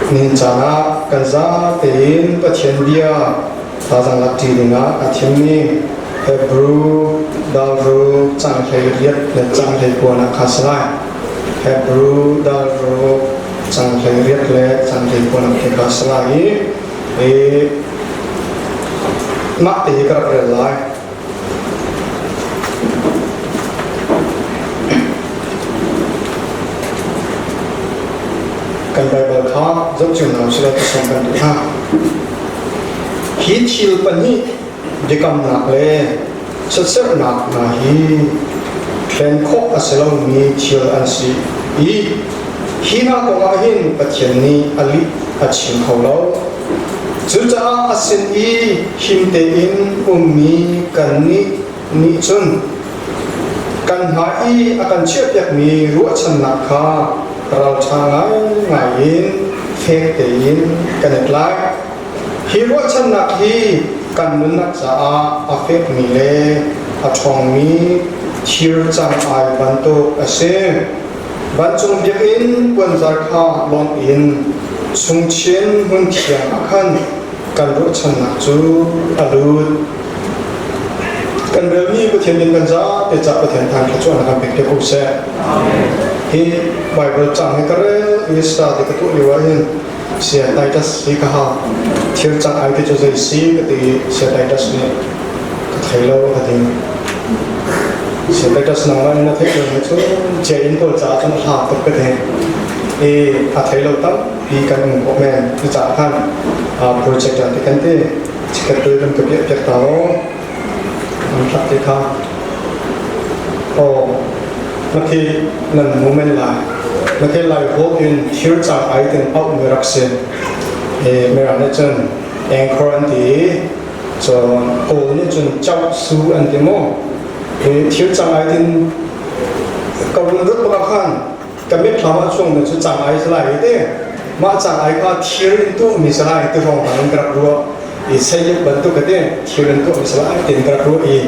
Nihin caan ah kan zapi in Pathian bia thazaang lakṭi dingah a thimmi Hebru dal ruk cang 18 le cang 19 ah kha si lai. Hebru dal ruk cang 18 le cang 19 ah khi kha si lai i mah te hi ka rak rel lai. Kan Baibal kha zohcio hna usih law tisawm kan duh hna. Hi thil pahnih biakamnak le chiatserhnak hna hi thlen khawh a si lomi thil an si i hi hna kong ah hin Pathian nih a lih a chim kho lo. Cucaah a sin i him tein ummi kannih nih cun kan hmai i a kan chiahpiakmi ruahchannak kha ralṭha ngaingai in fek tein kan i tlai. Hi ruahchannak hi kan nunnak caah a fekmi le a ṭhawngmi thir cang-ai bantuk a si. Vancung biakinn puanzar kha lawng in chungchin hmunthiang ah khan kan ruahchannak cu a lut. Kan relmi Pathian min kan zapi cah Pathian thang thluachuahnak kan pek te ko seh. Hi Bible cang hi ka rel i study ka tuah lio ah hin Saya Titus hi ka ha thil cang ai ti cu zei si ka ti i Saya Titus nih ka thei lo ka ti. Saya Titus nangmah in na theih lo mi cu cia in kawl caah cun a hla tuk ka ti. I a thei lo tampi kan um kawh men. Cucaah khan project ti kan ti. Chikkhat te kan ka piah piak ta law an hlak te kha aw na khi nan mu men lai na khi lai hawk in thir cang ai tin auh mi rak si e mirang nih cun anchor an ti i cun kawl nih cun chau su an ti mu e thir cang ai tin ka run rut bak khan ka mitthlam ah chuang mi cu cang ai salai i te mah cang ai kha thir in tuah mi salai ti hrawng hna in ka rak ruah i sayuk bantuk ka ti thir in tuah mi salai tin ka rak ruah i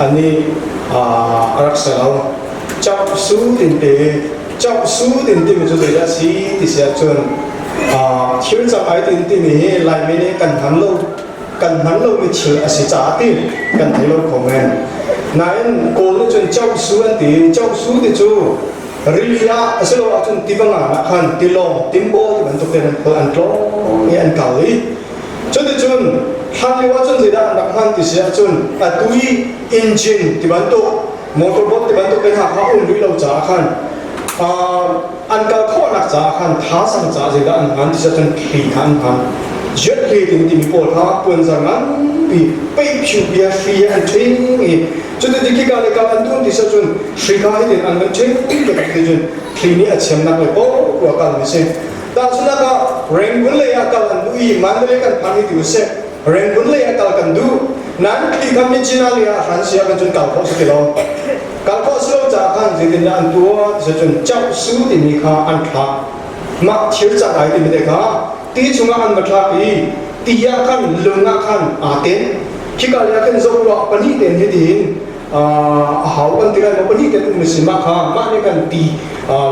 ani a rak si lo chau su tin te chau su tin ti mi cu zeidah si ti si ahcun thir cang ai tin ti mi hi Laimi nih kan hman lo kan hman lomi thil a si caah ti kan thei lo kho men. Nain Kawl nih cun Chauhsu an ti. Chauhsu ti cu rili ah asiloah cun tiva ngan ah khan tilawng timbaw ti bantuk te an an tlawng i an kal i cuticun hlan lio ahcun zeidah an rak hman ti si ahcun atu i engine ti bantuk motorboat ti bantuk te hna kha um rih lo caah khan an kal khawhnak caah khan thasang caah zeidah an hman ti si ahcun thli kha an hman jet hle ding timi pawl kha puanzar nganpi peiphiu bia hri he an ṭhing i cuti khika le ka an dum ti si ahcun hri kha hitin an van ṭhing ti cun thli nih a chiamnak le poah kal mi si tahchunhnak ah Rangoon lei ah kal an duh i Mandalay kan phan hi ti usih Rangoon lei ah kal kan duh nan thli kha Myitkyina lei ah hran si ah kan cun kal khawh si ti lo kal khawh si lo caah khan zeitindah an tuah ti cun Chauhsu timi kha an thlak mah thil cang ai timi te kha ti chungah an va thlak i ti ah khan lung ah khan aa ten khika lei ah khan zoh ruah pahnih ten hi tiin a hau kan ti lai maw pahnih ten um si mah kha mah nih kan ti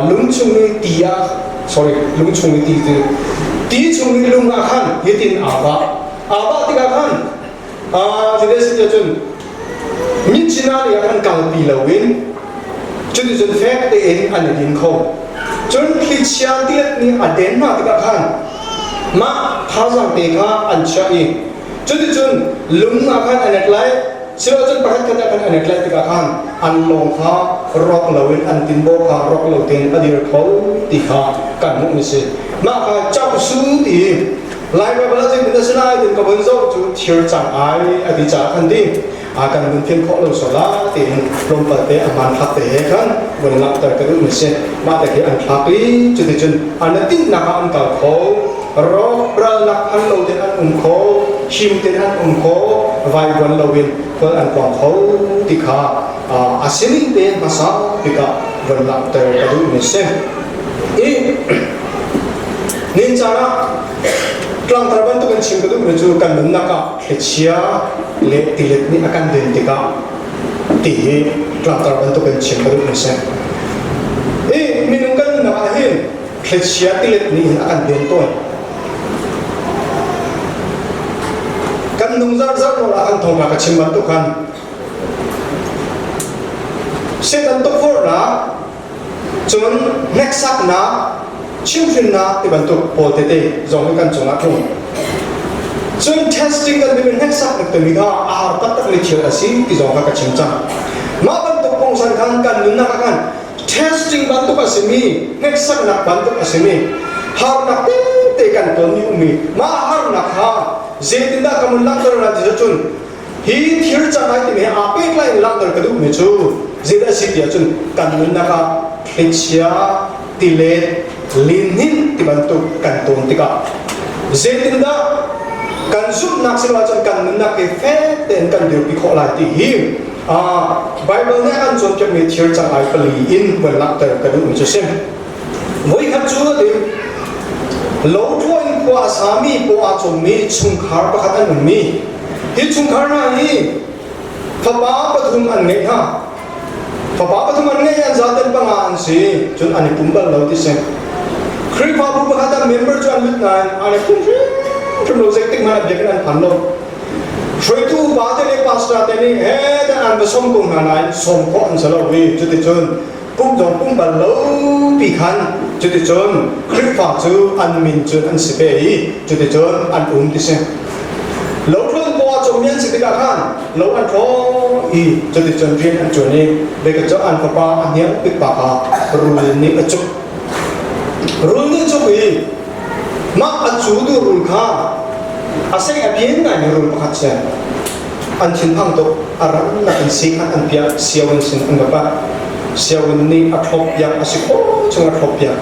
lung chung i ti ah sorry lung chung i ti ti chung i lung ah khan hitin aa vah aa vah tikah khan zeidah si cun Myitkyina lei ah khan kalpi loin cuticun fek tein an i din kho. Cun thlichia tilet nih a den hna tikah khan mah thazaang te kha an chiah i cuticun lung ah khan an ek lai silo cun pakhat khat ah khan an ek lai tikah khan an lawng kha rawk loin an tinbaw kha rawk lo tein a dir kho ti kha kan hmuh mi si. Mah kha chauhsu ti Lai Bible ah zeitin a si lai tin ka vun zoh cu thir cang ai a ti caah khan ti a kan vun thil khawh lo sual la tiin tlawmpal te a hmanthlak te he khan vun langhter ka duh mi si mah te khi an thlak i cuticun an tinhnak ah an kal kho rawk ralnak phan lo ten an um kho him ten an um kho vaivuan lo in khual an kuang kho ti kha a sining te hmasa bik ah vun langhter ka duh mi si i Nin caan ah tlangtar bantuk in chim ka duhmi cu kan nunnak ah thlichia le tilet nih a kan den tikah ti hi tlangtar bantuk in chim ka duhmi si. I minung kan nunnak ah hin thlichia tilet nih hin a kan den tawn. Kan hnung zarh zarh nawl ah kan thawngṭha ka chim bantuk khan Satan tukforhnak, cun hneksaknak, chimhhrinnak ti bantuk pawl tete zong hi kan cungah tlung. Cun testing kan timi hneksaknak timi kha a har taktakmi thil a si ti zong kha ka chim cang. Mah bantuk pungsan khan kan nunnak ah khan testing bantuk a simi, hneksaknak bantuk a simi, harnak tete kan tonmi ummi, mah harnak kha zeitindah ka mun langhter la ti cun hi thil cang ai timi aa pehtlai in langhter ka duhmi cu zeidah a si ti ahcun kan nunnak ah thlichia tilet lihnin ti bantuk kan tawn tikah zeitindah kan zumhnak si lo ahcun kan nunnak hi fek tein kan dirpi khawh lai ti hi Bible nih a kan cawnpiakmi thil cang ai pali in van langhter ka duhmi cu si. Voikhat cu a ti lothlawh in khua a sami paw aa cawmmi chungkhar pakhat an ummi. Hi chungkhar hna hi fapa pathum an ngeih hna. Fapa pathum an ngeih an zaten panga an si cun an i pum bal lo ti si. Khrihfabu pakhat ah member cu an lut nain an i pum hrimhrim lo zeitik hmanh ah biakinn an phan lo. Hruaitu upa te le pastor te nih he dan an va sawm ko hna nain sawm khawh an si lo i cuticun pum zong pum bal lo pi khan cuticun Khrihfa cu an min cun an si ve i cuticun an um ti si. Lothlon paw ah cawmmi an si tikah khan lo an thlawh i cuticun rian an ṭuan i beka cu an fapa a hniang bik pa kha rul nih a cuk. Rul nih a cuk i mah a cu tu rul kha a seng a pian ngaimi rul pakhat si. An thinphang tuk a rannak in si khan an piah sianginn sin an va pah. Sianginn nih a thlop piak a si khawh chung a thlop piak.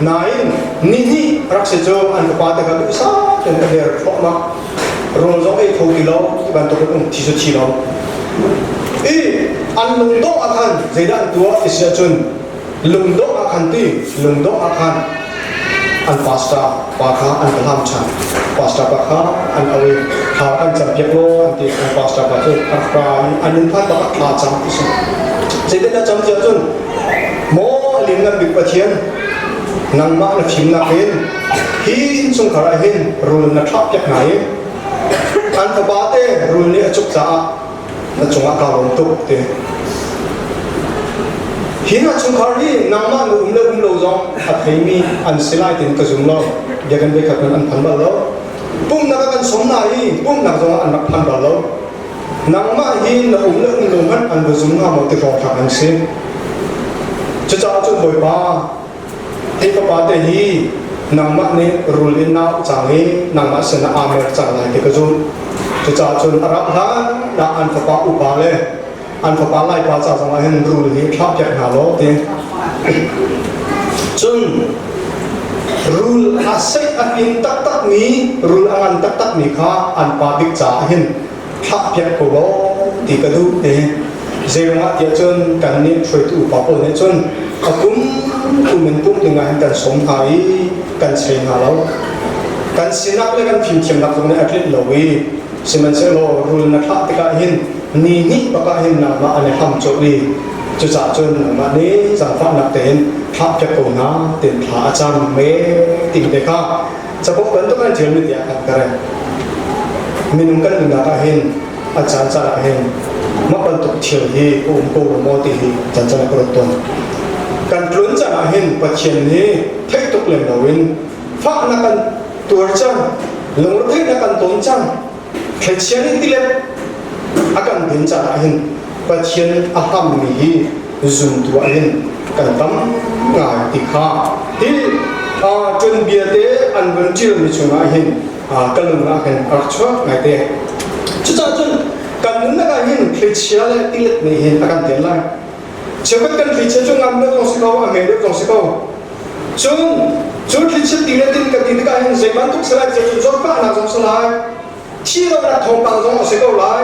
Nain nihnih rak si cu an fapa te kha duhsah tein a der thluahmah. Rawl zong ei kho ti lo ti bantuk in um thi cu thi lo. I an lungdongh ah khan zeidah an tuah ti si ahcun lungdongh ah khan ti lungdongh ah khan an pastor pa kha an va hlam ṭhan. Pastor pa kha an auh i thla kan campiak law an ti. An pastor pa cu a ra i an inn phan bak ah thla cam ti si. Zeitin a cam ti ahcun maw a lianngan bik Pathian nangmah na fimnak in hi innchungkhar ah hin rul na thlahpiak hna i an fapa te rul nih a cuk caah na cungah kaa lawm tuk ti. Hi hna chungkhar hi nangmah na um le um lo zong a theimi an si lai tiin ka zum lo. Biakinn voikhat hmanh an phan bal lo. Pumhnak ah kan sawm hna i pumhnak zongah an rak phan bal lo. Nangmah hi na um le um lo hmanh an va zum hnga maw ti hrawnghrang an si. Cucaah cun Bawipa, hi fapa te hi nangmah nih rul in na auh cang i nangmah sinah aa mer cang lai ti ka zumh. Cucaah cun a rak hlan ah an fapa upa le an fapa laipa ca zongah hin rul hi thlahpiak hna law ti. Cun rul a seih a pin taktakmi, rul a ngan taktakmi kha an pa bik caah hin thlahpiak ko law ti ka duh ti. Zeiruangah tiah cun kannih hruaitu upa pawl nih cun a kum kum in pumh dingah hin kan sawm hna i kan chei hna lo. Kan sinak le kan fimthiamnak zong nih a tlinh lo i sihmanhsehlaw rul na thlah tikah hin ni hnih bakah hin nangmah an i hlam colh i cucaah cun nangmah nih zaangfahnak tein thlahpiak ko hna tiin thla a cam me ti te kha capo bantuk an ṭialmi tiah kan ka rel. Minung kan nunnak ah hin a caan caan ah hin mah bantuk thil hi a um ko maw ti hi caan caan ah ka ruat tawn. Kan tlun caan ah hin Pathian nih theih tuk lem loin fahnak kan tuar cang, lungretheihnak kan tawn cang, thlichia nih tilet a kan din caan ah hin Pathian a hlammi hi zumtu ah hin kan tam ngai ti kha hi ṭun bia te an vun ṭialmi chungah hin ka lung ah hin a rak chuak ngai te. Cucaah cun kan nunnak ah hin thlichia le tilet nih hin a kan ten lai. Cheukhat kan thlichia cu ngam deuh zong si ko, a hme deuh zong si ko. Cun cu thlichia tilet in kan ti tikah hin zei bantuk si lai ti cun zawtfahnak zong si lai, thi lonak thawngpang zong a si ko lai,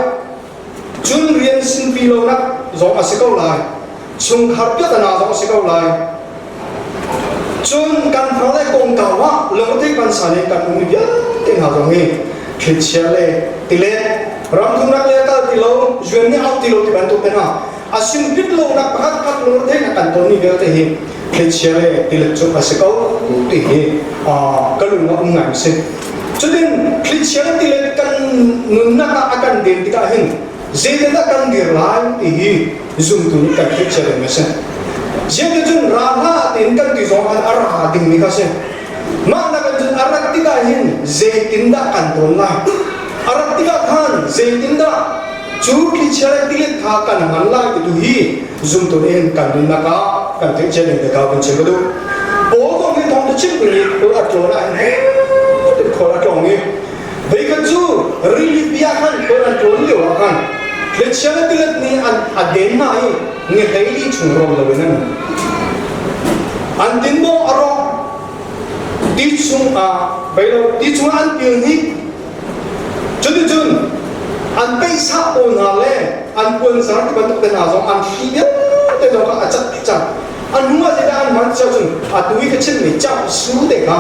cun rian sinpi lonak zong a si ko lai, chungkhar piahtana zong a si ko lai. Cun kan fale kongkau ah lungretheih pansa nih kan ummi vialte hna zong hi thlichia le tilet ramthumnak le kal ti lo zuan nih auh ti lo ti bantuk te hna a simpit lonak pakhat khat lungretheihnak kan tonmi vialte hi thlichia le tilet cu a si ko ti hi ka lung ah um ngai a si. Cutin thlichia le tilet kan nunnak ah a kan den tikah hin zeitindah kan dir lai ti hi zumtu nih kan theih cia ding a si. Ziangticun ra hlah tiin kan ti zong khan a ra dingmi kha si. Mah nakin cun a rat tikah hin zeitindah kan tawn lai? A rat tikah khan zeitindah cu thlichia le tilet kha kan hman lai ti tu hi zumtu nih hin kan nunnak ah kan theih cia ding te kha vun chim ka duh. Paul kong hi thawngtha chimtu nih khual a tlawn ah hin heh khual a tlawng i Veikhat cu rili ah khan khual an ṭawn lio ah khan thlichia le tilet nih an a den hna i ni 14 chung rawl loin an um. An din maw a rawk ti chung ah beilo ti chungah an pil hnik. Cuticun an peihsah pawl hna le an puanzar ti bantuk te hna zong an hri vialte zong kha a cat dih cang. A hnu ah zeidah an hman cio cun atu i ka chimmi cauhsu te kha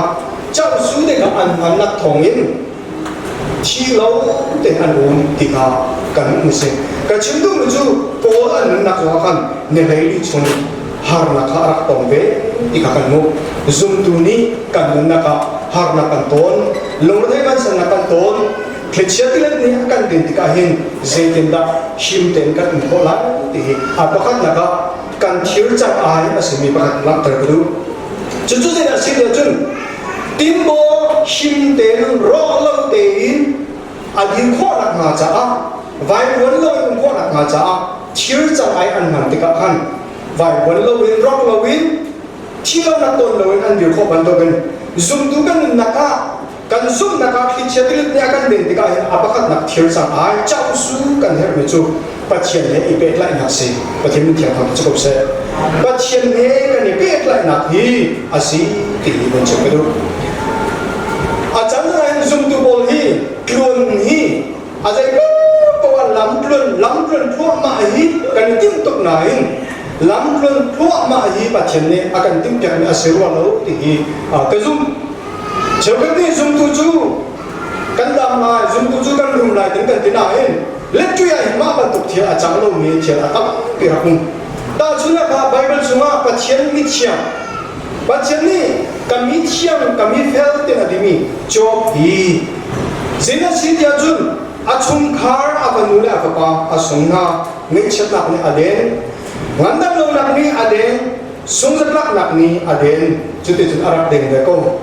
cauhsu te kha an hmannak thawngin thi lo te an um ti kha kan hmuh si. Ka chim duhmi cu Paul an nunnak zongah khan ni 14 chung harnak kha a rak tong ve ti kha kan hmuh. Zumtu nih kan nunnak ah harnak kan tawn, lungretheih vansannak kan tawn, thlichia tilet nih a kan din tikah hin zeitindah him tein kan um khawh lai ti hi a pakhatnak ah kan thir cang ai a simi pakhat langhter ka duh. Cucu zeidah a si tiah cun timbaw him tein rawk lo tein a dir khawh nakhnga caah vaivuan lo in um khawh nakhnga caah thir cang ai an hman tikah khan vaivuan loin rawk loin thi lonak tawn loin an dir khawh bantukin zumtu kan nunnak ah kan zumhnak ah thlichia tilet nih a kan den tikah hin a pakhatnak thil cang ai causu kan herhmi cu Pathian he i pehtlaihnak si. Pathian min thiang thang cu ko seh. Pathian he kan i pehtlaihnak hi a si ti hi kan chim ka duh. A can in zumtu pawl hi tluan hi a zei paoh lam tluan lam tluan thluahmah hi kan i timh tuk nain lam tluan thluahmah hi Pathian nih a kan timhpiakmi a si rua lo ti hi ka zumh. Cheukhat nih zumtu cu kan dam lai, zumtu cu kan rum lai tin kan ti nain letṭui ah hin mah bantuk thil a cang lomi thil a tampi rak um. Tahchunhnak ah Baibal chungah Pathian mithiang, Pathian nih ka mithiang, ka mifel tin a timi Job hi zeidah si tiah cun a chungkhar a fanu le a fapa a sung hna, ngaihchiatnak nih a den, ngandam lonak nih a den, Sungzatlaknak nih a den, cuticun a rak deng ve ko.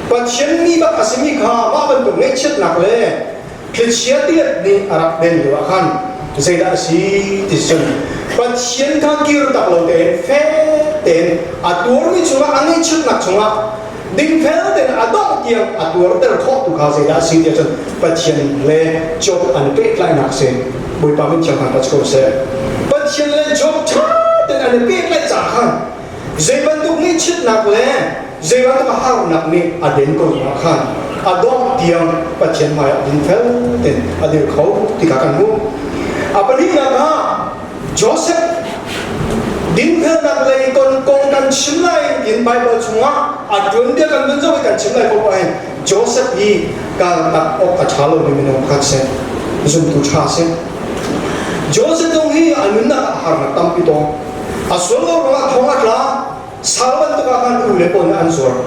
Pathian mi bak a simi kha mah bantuk ngaihchiatnak le thlichia tilet nih a rak den lio ah khan zeidah a si ti cun Pathian kha kir tak lo tein fek tein a tuarmi chungah a ngaihchiatnak chungah dingfel tein a dongh tiang a tuarter khawh tu kha zeidah a si tiah cun Pathian le Job an pehtlaihnak si. Bawipa min thiang thangṭhat ko seh. Pathian le Job ṭha tein an i pehtlaih caah khan zei bantuk ngaihchiatnak le zei bantuk harnak nih a den ko zongah khan a dongh tiang Pathian hmaiah dingfel tein a dir kho ti kha kan hmuh. A pahnihnak ah Joseph dinfelnak lei kon kong kan chim lai tiin Baibal chungah a tuanbia kan vun zoh i kan chim lai ko ahhin Joseph hi kaltak awk a ṭha lomi minung pakhat si, zumtu ṭha si. Joseph zong hi a nunnak ah harnak tampi tong. A sual lo ruangah thong a tla, sal bantuk ah khan u le pawl nih an zuar.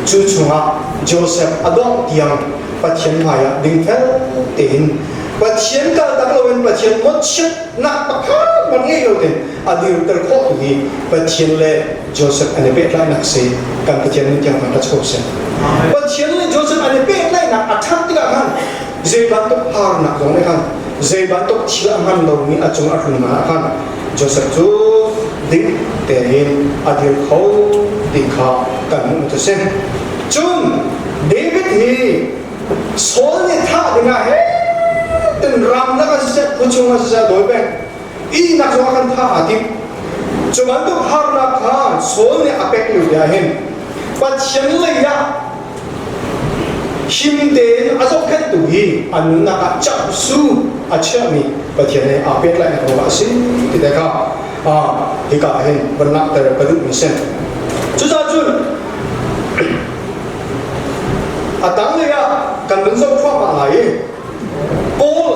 Cu chungah Joseph a dongh tiang Pathian hmaiah dingfel tein Pathian kaltak loin Pathian mawhchiatnak pakhat hmanh ngei lo tein a dirter khawh tu hi Pathian le Joseph an i pehtlaihnak si. Kan Pathian min thiang thangṭhat ko seh. Pathian le Joseph an i pehtlaihnak a ṭhat tikah khan zei bantuk harnak zong nih khan zei bantuk thil a hman lomi a cung a tlun ah khan Joseph cu ding tein a dir kho ti kha kan hmuh cu si. Cun David hi Saul nih thah dingah he tin ramlak ah siseh khuachung ah siseh a dawi peng. Ihnak zong ah khan thah aa tim. Cu bantuk harnak kha Saul nih a pek lio te ah hin Pathian lei ah him tein a zohkhenhtu hi a nunnak ah camhsu a chiahmi Pathian he aa pehtlaihnak ruangah a si ti te kha hika ah hin van langhter ka duhmi si. Cucaah cun a tanglei ah kan vun zoh thluahmah lai i Paul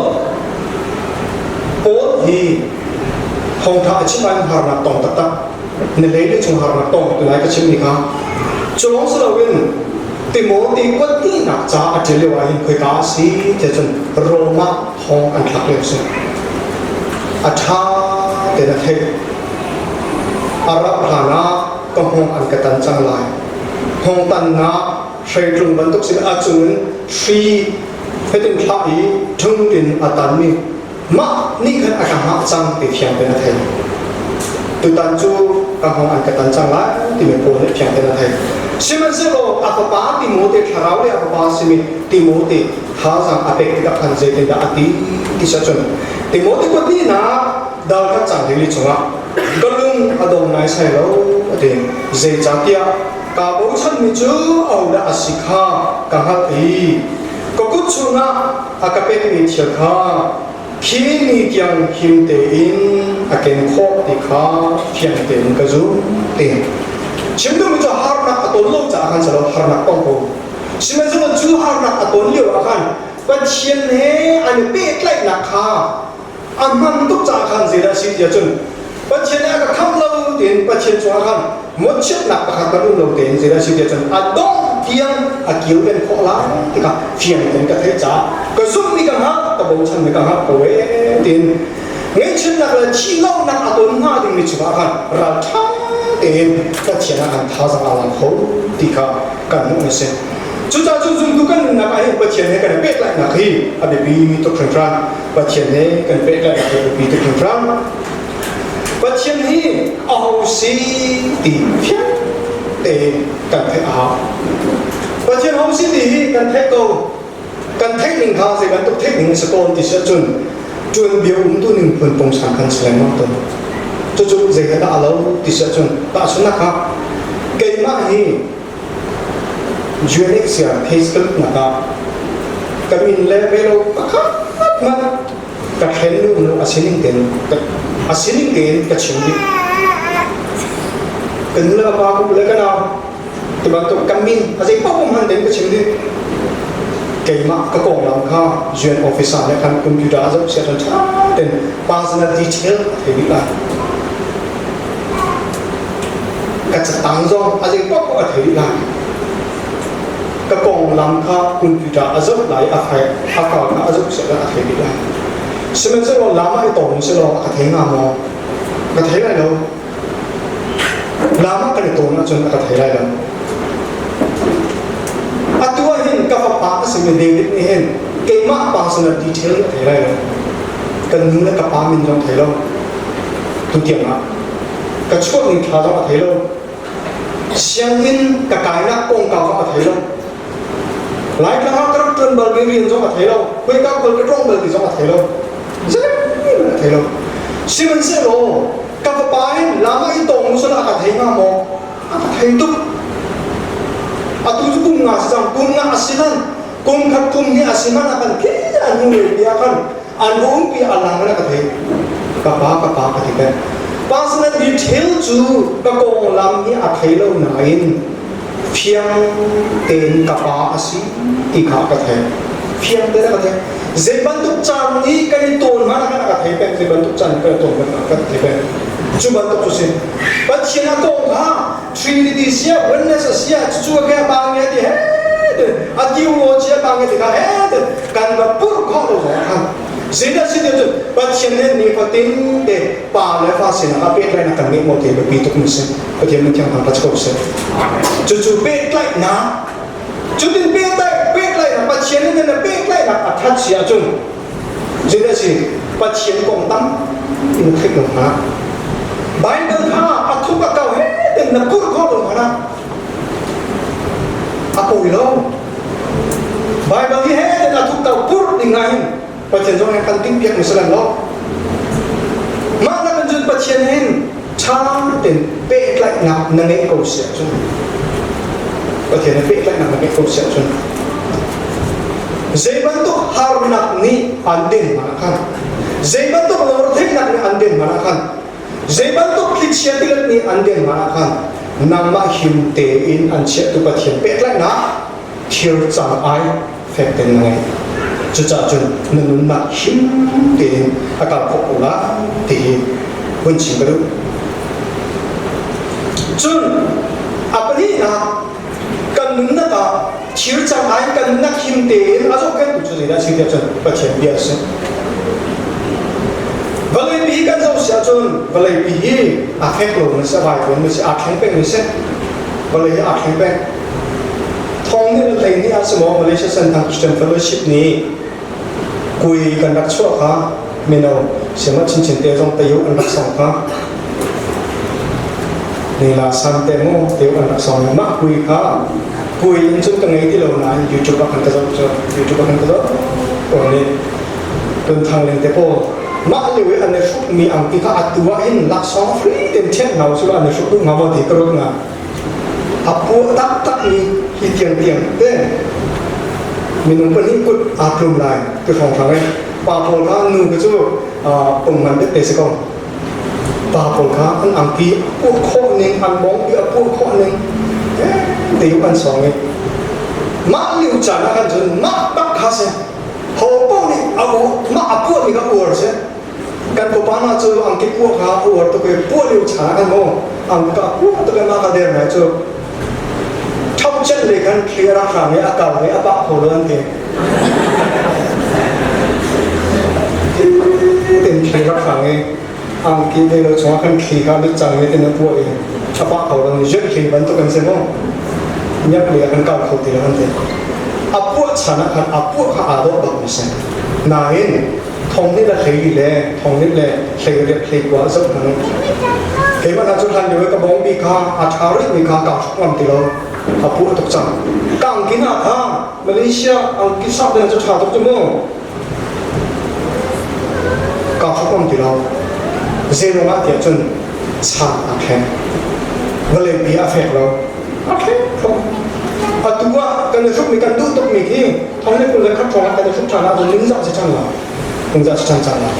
Paul hi thawngtha a chim ah harnak tong taktak na lei le chung harnak tong tu lai ka chim ni kha cu lawng si loin. Timote kuat hnihnak ca a ṭial lio ahhin khoika a si tiah cun Rom ah thong an thlak lio a si. A ṭha tein a theih. A rauh hlan ah ka hngawng an ka tan cang lai. Hngawng tannak hreitlung bantuk sin a cung in hri fetin thlah i ṭhung in a tanmi mah nih khan a ka hngah cang ti fiang tein a thei. Tutan cu ka hngawng an ka tan cang lai timi Paul nih fiang tein a thei. Sihmanhsehlaw a fapa Timote thlarau le a fapa simi Timote thazaang a pek tikah khan zeitindah a ti ti cun Timote kuathnihnak dal khat cang rili chungah ka lung a dong naisai lo a ti. Zeicahtiah kaa bochanmi cu ahodah a si kha ka hngalh i ka kut chungah a ka pekmi thil kha khi ni tiang him tein a ken khawh ti kha fiang tein ka zum ti. Chim duhmi cu harnak a ton lo caah khan si lo harnak tong ko. Sihmanhsehlaw cu harnak a ton lio ah khan Pathian he an i pehtlaihnak kha a hman tuk caah khan zeidah a si tiah cun Pathian nih a ka khamh lo tiin Pathian cungah khan mawhchiatnak pakhat kan um lo tein zeidah a si tiah cun a dongh tiang a kilven khawh lai tikah fiang tein ka theih caah ka zumhmi ka hngalh ka bochanmi ka hngalh ko ee tiin ngaihchiatnak le thihlohnak a ton hnga dingmi cungah khan ralṭha tein Pathian ah khan thazaang aa la kho ti kha kan hmuh a si. Cucaah cun zumtu kan nunnak ah hin Pathian he kan i pehtlaihnak hi a biapi tuk hringhran. Pathian he kan pehtlaihnak hi a biapi tuk hringhran. Pathian hi aho si ti fiang tein kan theih a hau. Pathian ho si ti hi kan theih ko. Kan theih ning kha zei bantuk theih ning a si tawn ti si ahcun tuanbia umtu ning phun pungsan kan si lengmang tawn. Cucu zei he dah a lo ti si ahcun tahchunhnak ah keimah hi UNHCR case ka lutnak ah ka min le velo pakhat hmanh ka thlen nu nu a sining tein a sining tein ka chim dih. Ka nu le ka pa ka le ka nau ti bantuk ka min a zei paoh hman tein ka chim dih. Keimah ka konglam kha UN officer nih khan computer a zoh sia cun ṭha tein personal detail a thei dih lai. Ka catang zong a zei paoh a thei dih lai. Ka konglam kha computer a zoh lai a file a file kha a zoh sehlaw a thei dih lai. Sihmanhsehlaw lam ah i tong sehlaw a ka thei hnga maw? Ka thei lai lo. Lam ah kan i tawn ahcun a ka thei lai lo. Atu ah hin ka fapa a simi David nih hin keimah personal detail a thei lai lo. Kan nu le ka pa min zong thei lo. Tutiang ah ka chuah ning thla zong a thei lo. Sianginn ka kainak kongkau zong a thei lo. Laitlang ah ka rak ṭuan balmi rian zong a thei lo. Khoika khual ka tlawng bal ti zong a thei lo. Zeihmanh a thei lo. Sihmanhsehlaw ka fapa hin lam ah i tawng nu a ka thei hnga maw? A ka thei tuk. Atu cu kum nga si cang. Kum nga a si hlan, kum khat kum hnih a si hmanh ah khan khi an hnu lei pi ah khan an umpi a lang in a ka thei. Ka pa, ka pa ka ti peng. Personal detail cu ka konglam hi a thei lo nain fiang tein ka pa a si ti kha ka theih. Fiang tein a ka theih. Zei bantuk caan i kan i tawn hmanh ah khan a ka thei peng. Zei bantuk caan i kan i tawn hmanh ah a ka thei peng. Cu bantuk cu si. Pathian a kong kha Trinity sia, oneness a sia, cucu a ke pa nge ti he a theology a pa nge ti kha he kan va purh khawh lo zong khan zeidah si ti cun Pathian nih nifatin te pa le fa sinah a pehtlaihnak kan ngeih maw ti biapi tuk mi si Pathian min thiang thangṭhat ko seh. Cucu pehtlaihnak cutin pehtlaih pehtlaihnak Pathian nih na pehtlaihnak a ṭhat si ahcun zeidah si Pathian kong tam in theih lo hna. Bible kha a thuk a kau he ten na purh khawh lo hna. A pawi lo. Bible hi he ten a thuk kau purh ding ah hin Pathian zong he kan timhpiak mi si lo. Mah nak cun Pathian hin ṭha tein pehtlaihnak na ngeih ko si ahcun Pathian he pehtlaihnak na ngeih ko si ahcun zei bantuk harnak nih an den hmanh ah khan zei bantuk lungretheihnak nih an den hmanh ah khan zei bantuk thlichia tilet nih an den hmanh ah khan nangmah him tein an chiahtu Pathian pehtlaihnak thir cang ai fek tein na ngei. Cucaah cun na nunnak him tein a kal khawh ko lai ti hi hun chim ka duh. Cun a pahnihnak kan nunnak ah. Thir cang ai kan nunnak him tein a zohkhenhtu cu zeidah a si tiah cun Pathian bia a si. Vawleipi kan zoh si ahcun vawleipi hi aa fek lo mi si, a vaivuan mi si, aa thleng peng mi si. Vawlei hi aa thleng peng. Thong nih le hlei nih ah si maw Malaysia Senthang Christian Fellowship nih kui kan rak chuah kha mino siama chinchin te zong tayu an rak song kha nila san te mu teu an rak song mah kui kha kui in cun ka ngei ti lo nain YouTube ah kan ka zoh cu YouTube ah kan ka zoh or nih tun thang ling te pawl mah lio i an i hruk mi angki kha atu ah hin laksawng free ten thian ngau su an i hruk duh nga maw ti ka ruat nga a puah taktak mi hi tiang tiang te minung pahnih kut aa tlum lai ti hrawnghrang i pa pawl kha nu kha cu pungman deuh te si ko pa pawl kha an angki puah khawh ning an bawngpi a puah khawh ning te an sawng i mah liu caan ah khan cun mah bak kha si ho paoh nih a mah a puah mi kha uar si kan pupa hna cu angki puah kha a uar tuk i puah lio chan ah khan mu angka puah tuk i mah ka der ngai cu ṭhau cen lei khan thli a rak hrang i a kal i a pah kho lo an ti tin thli rak hrang i angki ve lo chungah khan thli kha lut cang i tin a puah i a pah kho lo ni jet thli bantuk an si mu miak lei ah kan kal kho ti lo an ti a puah chan ah khan a puah kha aa dawh bak mi si nain thong nih le hlei le thong nih le hlei riak hlei kua zoh hmang keimah hna cu hlan lio ka bawngbi kha a ṭha rih mi kha kaa hruk ngam ti lo a puah tuk cang ka angki hna kha Malaysia angki sak ding cu ṭha tuk cu mu kaa hruk ngam ti lo zeiruang ah tiah cun chan a thleng vawleipi a fek lo a thleng thlong atu ah kan i hruk mi kan duh tuk mi khi thong le 21 hrawng ah kan i hruk ṭhan ahcun ningzah si ṭhan la ningzah si ṭhan cang la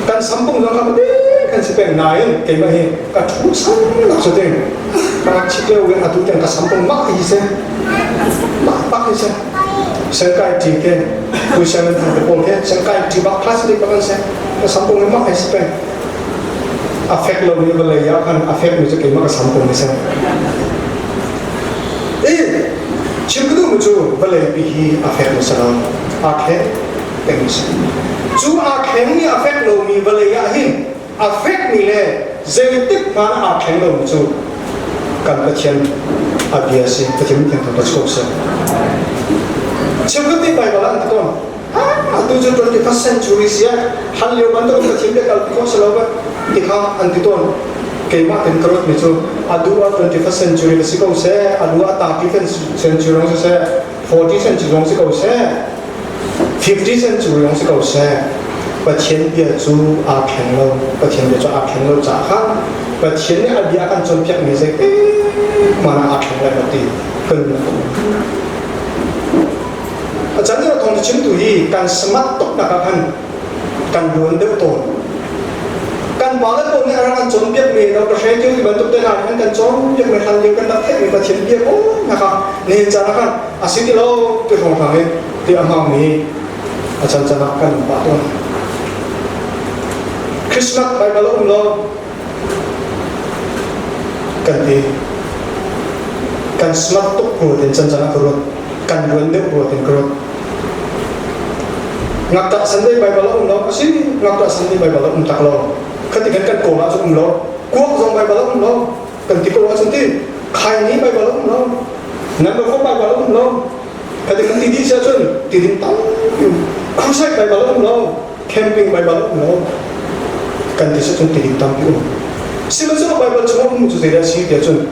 kan sampung zong kha pate kan si peng nain keimah hi ka ṭhu sang nak cu ting ka ngakchit lio in atu tiang ka sampung mah hi si mah bak hi si sangkai ṭi ke puisang in thang te pawl ke sangkai ṭi bak class dik bak an si ka sampung hi mah hi si peng a fek lo mi vawlei ah khan a fek mi cu keimah ka sampung hi si i Chim ka duhmi cu vawleipi hi a fek hmasa lo, aa thleng peng a si. Cu aa thlengmi a fek lomi vawlei ah hin a fekmi le zeitik hmanh aa thleng lomi cu kan Pathian a bia a si. Pathian min thiang thangṭhat ko seh. Cheukhat nih Baibal ah an ti tawn. Atu cu 21st century si ah hlan lio bantuk Pathian bia kalpi khawh si lo ba ti kha an ti tawn. Keimah ten ka ruatmi cu adu ah 21st century na si ko seh, adu ah 30th century zong si seh, 40th century zong si ko seh, 50th century zong si ko seh, Pathian bia cu aa thleng lo. Pathian bia cu aa thleng lo caah khan Pathian nih a bia a kan cawnpiakmi zeitik hmanh ah aa thleng lai lo ti kan A can lio thawng chimtu hi kan smart tuk nak ah khan kan luan deuh tawn. Kan pa le pawl nih a rak kan cawnpiak mi no ka hre tiu ti bantuk te hna nih an kan cawnpiak mi hlan lio kan rak theih mi Pathian bia pawl nak ah nihin caan ah khan a si ti lo ti hrawng hrang i ti a hmang mi a can can ah kan pah tawn. Christmas Bible a um lo kan ti kan smart tuk rua tin can can ah ka ruat kan luan deuh rua tin ka ruat ngakṭah Sunday Bible a um lo a si ngakṭah Sunday Bible a um tak lo khati kan kan kawl ahcun um lo kuak zong Bible a um lo kan ti ko ahcun ti khaini Bible a um lo number four Bible a um lo khati kan ti dih si ahcun ti ding tam crusade Bible a um lo camping Bible a um lo kan ti si cun ti ding tampi um sihmanhsehlaw Bible chung a um cu zeidah a si tiah cun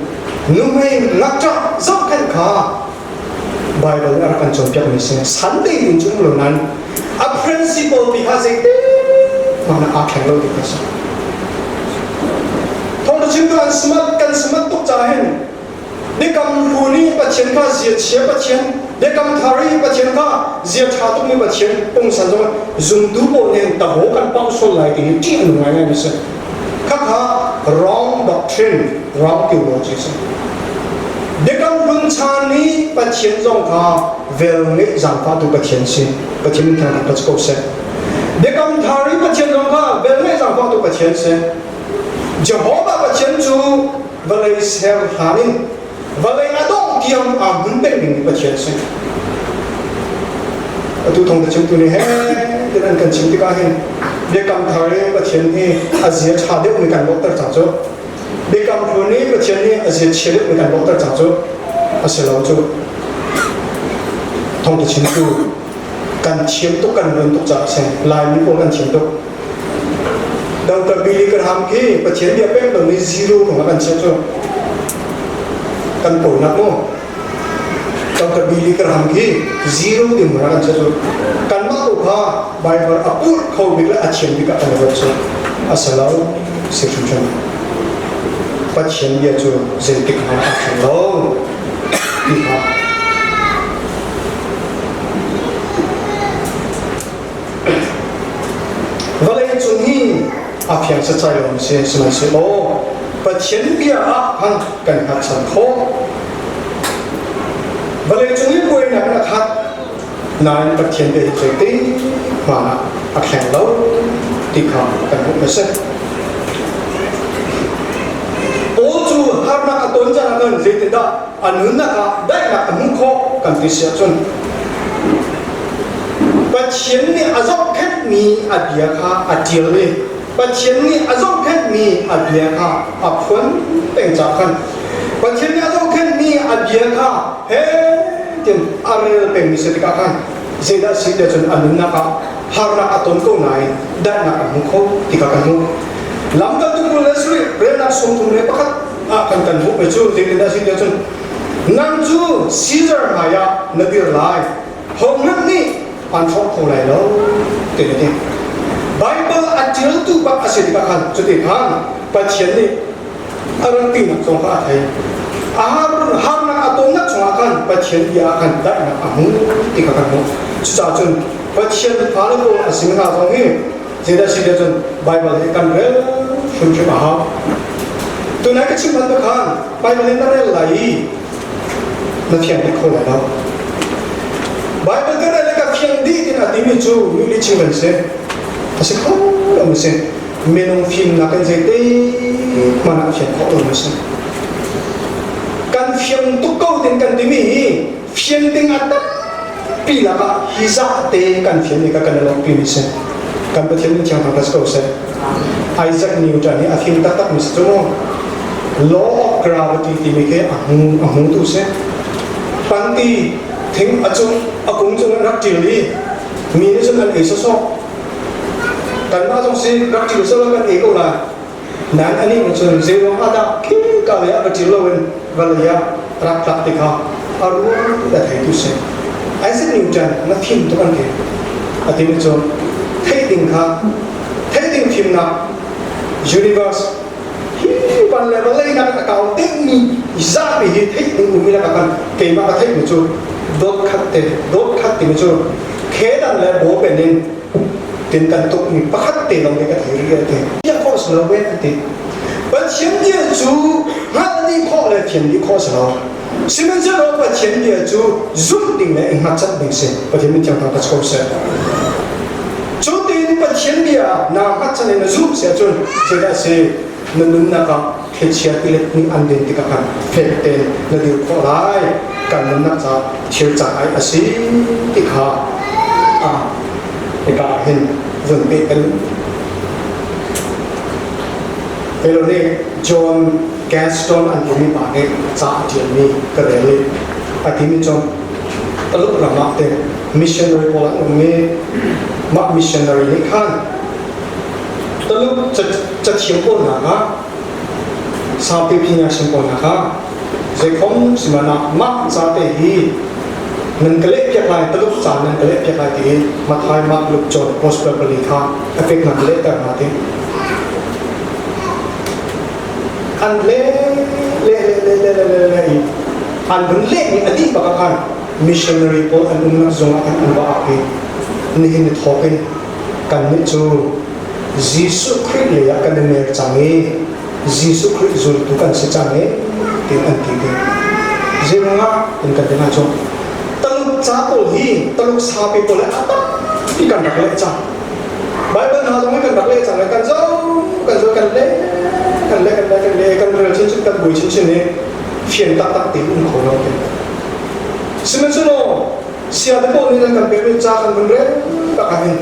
nuhmei ngakṭah zohkhenh kha Bible nih a rak kan cawnpiak mi si Sunday in cu um lo nain a principle ti kha zeitik hmanh ah aa thleng lo ti kha si thawngṭha chimtu an smart kan smart tuk caah hin Biakam hlun i Pathian kha zia chia Pathian, Biakam thar i Pathian kha zia ṭha tukmi Pathian pungsan zong zumtu pawl nih taho kan pang sual lai ti hi ṭih a nung ngaingai mi si. Khakha wrong doctrine, wrong theology si. Biakam hlun chan i Pathian zong kha vel ngeih zaangfahtu Pathian si. Pathian min thangṭhat ko ko seh. Biakam thar i Pathian zong kha vel ngeih zaangfahtu Pathian si. Jehovah Pathian cu vawlei ser hlan in vawlei a dongh. tiang aa hmun peng ding Pathian si. Atu thong te chimtu nih he tin an kan chim tikah hin biakam thar i Pathian hi a zia ṭha deuh mi kan lawhter cang cu. Biakam hlun i Pathian nih a zia chia deuh mi kan lawhter cang cu. A si lo cu. Thong te chimtu kan thiam tuk kan luan tuk caah si. Laimi pawl kan thiam tuk. Dr. Billy Graham khi Pathian bia pek lo ni zero kong kan chiah cu. Kan pawinak mu. Dr. Billy Graham khi zero ti mu kan chiah cu. Kanmah tu kha Bible a purh kho bik le a thiam bik ah kan ruat cu. A si lo, si hrimhrim. Pathian bia cu zeitik hmanh a thleng lo ti kha Vawlei cung hi a fiang setsai lo si sihmanhsehlaw Pathian bia ah khan kan hngatchan khawh. Vawlei cung i buainak in a khat nain Pathian bia hi zeitik hmanh ah a thleng lo ti kha kan hmuh a si. Paul cu harnak a ton caan ah khan zeitindah a nunnak ah daihnak a hmuh khawh kan ti si ahcun Pathian nih a zohkhenhmi a bia kha a ṭial i Pathian nih a zohkhenhmi a bia kha a phuan peng caah khan Pathian nih a zohkhenhmi a bia kha he tin a rel pengmi si tikah khan zeidah si tiah cun a nunnak ah harnak a ton ko nain daihnak a hmu kho ti kha kan hmuh. Lamkaltu pawl le Suri relnak 31 ah kan kan hmuh cu zeitindah si tiah cun nang cu Caesar hmaiah na dir lai hohmanh nih an hrawk kho lai lo ti a ti. Bible a ṭialtu bak a si tikah khan cuti khan Pathian nih a rak tinak zong kha a thei. A harnak a tonnak chungah khan Pathian bia ah khan daihnak a hmu ti kha kan hmuh. Cucaah cun Pathian fale pawl a simi hna zong hi zeidah si tiah cun Bible hi kan rel hrimhrim a hau. Tunai ka chim bantuk khan Bible hi na rel lai i na fiang dih kho lai lo. Bible ka rel i ka fiang dih tin a timi cu mi lihchim kan si. A si kho lo si. Minung fimnak in zeite hmanh ah fian khawh lo si. Kan fiang tuk ko tin kan timi hi fian ding a tampi lakah hi zah te kan fian i ka kan i lawmhpi mi si. Kan Pathian min thiang thangṭhat si ko seh. Isaac Newton hi a fim taktak mi si cu mu. Law of gravity timi khi a hmu a hmutu si. Panti thing a cung a kung cung in rak ṭil i mi nih cun an ei sawsawh. Kanmah zong si rak ṭil sawh kan ei ko lai. Nain anih nih cun zeiruang ah dah khika lei ah va ṭil loin vawlei ah rak tlak ti kha a ruang a theitu si. Isaac Newton na fim tuk an ti. A timi cu theih ding kha theih ding fimnak universe hi van le vawlei nak a kau dingmi zapi hi theih ding ummi lakah khan keimah ka theihmi cu dot khat te dot khat timi cu khedan le bawlpen in tin kan tukmi pakhat te lawng ka thei rih a ti. Piah khawh si lo ve an ti. Pathian bia cu hngalh dih khawh le thiam dih khawh si lo. Sihmanhsehlaw Pathian bia cu zumh ding le i hngatchan ding si. Pathian min thiang thang ka cho seh. Cu tiin Pathian bia naa hngatchan in na zumh si ahcun zeidah si na nunnak ah thlichia tilet nih an din tikah khan fek tein na dir khawh lai kan nunnak caah thil cang ai a si ti kha a hika ah hin vun peh kan Helo nih John Gaston an timi pa nih ca a ṭialmi ka rel i a timi cu Taluk ram ah te missionary pawl an um i mah missionary nih khan Taluk cathiam pawl hna kha saupi phinya sim pawl hna kha zeikhom sihmanh ah mah ca te hi nan ka leh piak lai Taluk ca nan ka leh piak lai ti Mathai Mark Luke John Gospel pali kha a pek hna lehter hna ti an le le le le le le le le i an vun leh ni a dih bak ah khan missionary pawl an umnak zung ah khan an va ak i nihin ni thawk in kannih cu Jesuh Khrih lei ah kan i mer cang i Jesuh Khrih zultu kan si cang i tiin an ti ve. Zeiruangah in kan ti hna cu Taluk ca pawl hi Taluk sapi pawl hi a tampi kan rak leh cang. Bible hna zong hi kan rak leh cang i kan zoh kan zoh kan leh kan leh kan leh kan leh kan rel chinchin kan buai chinchin i. Fian taktak tein um kho lo te. Sihmanhsehlaw sia te pawl nih nan kan pekmi ca kan vun rel bak ah hin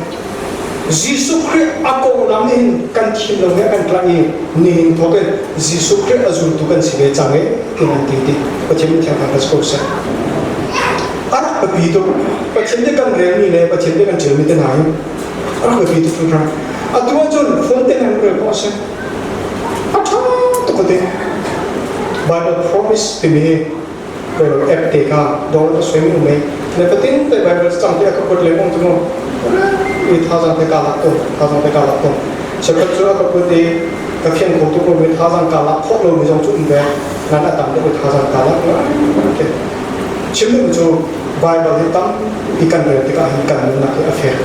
Jesuh Khrih a konglam nih hin kan thim lo he kan tlaih i nihin thawk in Jesuh Khrih a zultu kan si ve cang e ti nan ti ti Pathian nih thiang thar ko seh. A rak biapi tuk. Pathian nih kan relmi le Pathian nih kan ṭialmi te hna hi a rak biapi tuk hringhran. Atu ahcun phone te nan rel khawh a si. A ṭha tuk te. Bible Promise timi hi Bible app te kha download a suaimi um ei. Na fatin te Bible cang te a ka put lengmang cu mu. I thazang te ka lak tawn, thazang te ka lak tawn. Cheukhat cu a ka put i ka fian kho tuk lomi thazang ka lak khawh lomi zong cu um ve. Ngan a tam deuh i thazang ka lak ngai. Chim duhmi cu Bible hi tampi kan rel tikah hin kan nunnak hi a fek.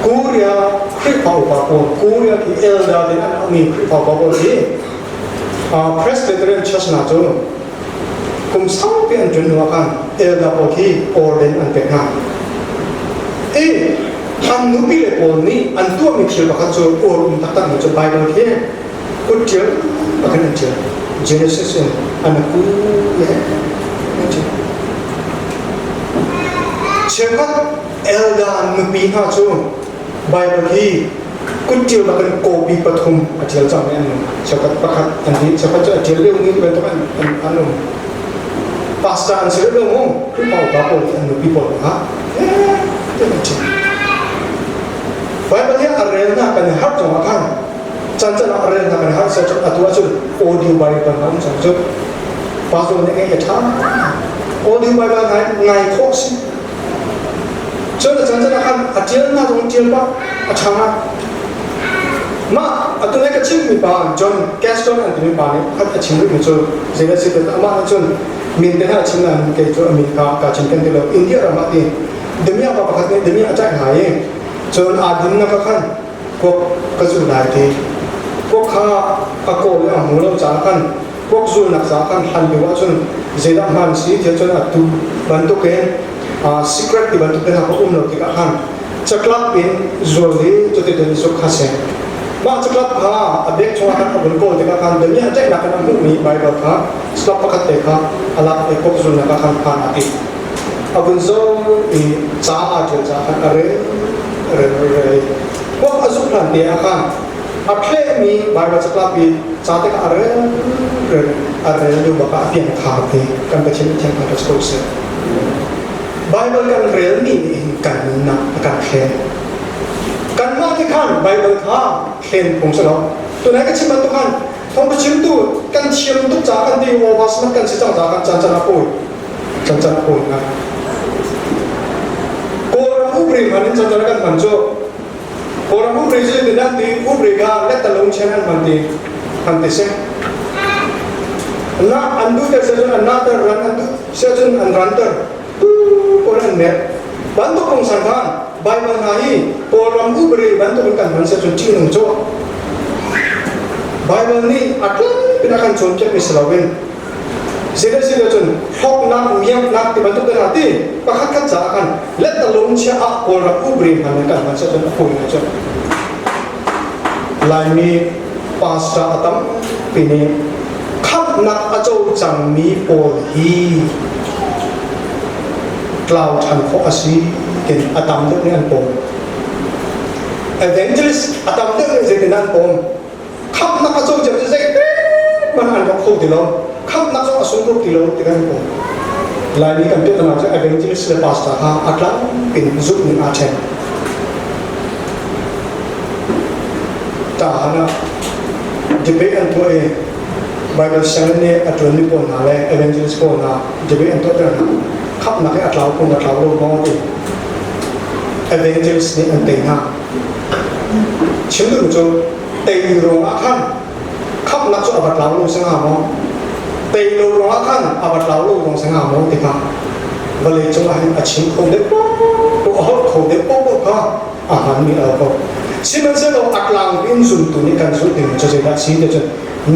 Korea Khrihfa upa pawl, Korea khi elder in an auhmi Khrihfa upa pawl hi Presbyterian Church hna cu kum saupi an ṭuan hnu ah khan elder pawl khi ordain an pek hna. I an nupi le pawl nih an tuahmi thil pakhat cu uar um taktakmi cu Bible khi kut ṭial pakhat an ṭial. Genesis in an ku le an ṭial. Cheukhat elder nupi hna cu Bible hi kutṭial bakin copy pathum a ṭial cangmi an um. Cheukhat pakhat an ti, cheukhat cu a ṭial lio mi bantuk an, an, an um. Pastor an si rih lo mu, Khrihfa upa pawl nih an nupi pawl kha eh an ṭial. Bible hi a relnak kan i harh zongah khan caan caan ah a relnak kan i harh ser atu ahcun audio Bible a um cang cu. Pastor nih ngeih a ṭha. Audio Bible ngai ngai khawh si. Cun a caan caan ah khan a ṭialnak zong ṭial pah a ṭha ngai. Mah atu nai ka chimmi pa John Gaston an timi pa nih khat a chim rihmi cu zeidah si amah nih cun min te hna a chim nain kei cu a min kha kaa cinken ti lo. India ram ah ti damiah pa pakhat nih damiah a caih hna i cun aa dinnak ah khan kuak ka zu lai ti kuak kha a kawl i a hmu lo caah khan kuak zulnak caah khan hlan lio ahcun zeidah hmaan si tiah cun atu bantukin secret ti bantuk te hna kha um lo tikah khan catlap in zual i cuti cun zuk kha si. Mah catlap kha a bag chungah khan a vun kawl tikah khan damiah daihnak in a hmuhmi Bible kha slap pakhat te kha a lak i kuak zulnak ah khan phan a ti. A vun zoh i ca aa ṭial caah khan a rel rel rel i kuak a zuk hlan te ah khan a thlehmi Bible catlap i ca te kha a rel rel a rel lio bak ah a piang thar te kan Pathian Pathian kha ka ko seh. Bible kan relmi nih hin kan nunnak a kan thlen. Kanmah nih khan Bible kha thlen phung si lo. Tunai ka chim bantuk khan thawngtha chimtu kan thiam tuk caah kan ti ovas kan si cang caah kan caan caan a pawi. Caan caan a pawi ngai. Kawlram upri hman in caan caan kan hman cu Kawlram upri cu ti nan ti upri kha lettalung chen an hman ti hman ti si. Na an duh ter cun an na ter ran an duh sia cun an ran ter tu pawl an nek bantuk pungsan khan Bible hna hi Kawlram upri bantuk in kan hman sia cun ṭihnung cu Bible nih a tlangpin a kan cawnpiakmi si loin Zeiti cun hlawknak, miaknak ti bantuk hna ti pakhat khat caah khan let chia ah Kawlram upri hman in kan hman cun a phui cun Laimi pastor a tampi nih khamhnak a co cangmi pawl hi tlau ṭhan khawh a si tin a tam deuh nih an pawm. Evangelist a tam deuh nih zeitin an pawm? Khamhnak a co cia cu zeihmanh an rawk kho ti lo. Khamhnak zong a sung tuk ti lo ti kan hmu. Laimi kan piah cu evangelist le pastor kha a tlang in zumh ning aa ṭhen. Tahan ah debate an tuah i Bible sianginn nih a ṭuanmi pawl hna le evangelist pawl hna debate an tuahter hna. Khamhnak hi a tlau kung a tlau lo maw ti. Evangelist nih an tei hna. Chim duhmi cu tei ruangah khan khamhnak cu a va tlau lo si hnga maw? Tei lo ruangah khan a va tlau lo zong si hnga maw ti kha vawlei cungah hin a chim kho deuh paoh a holh kho deuh paoh kha a hmanmi a lo ko. Sihmanhsehlaw a tlang in zumtu nih kan zulh ding cu zeidah a si ti cun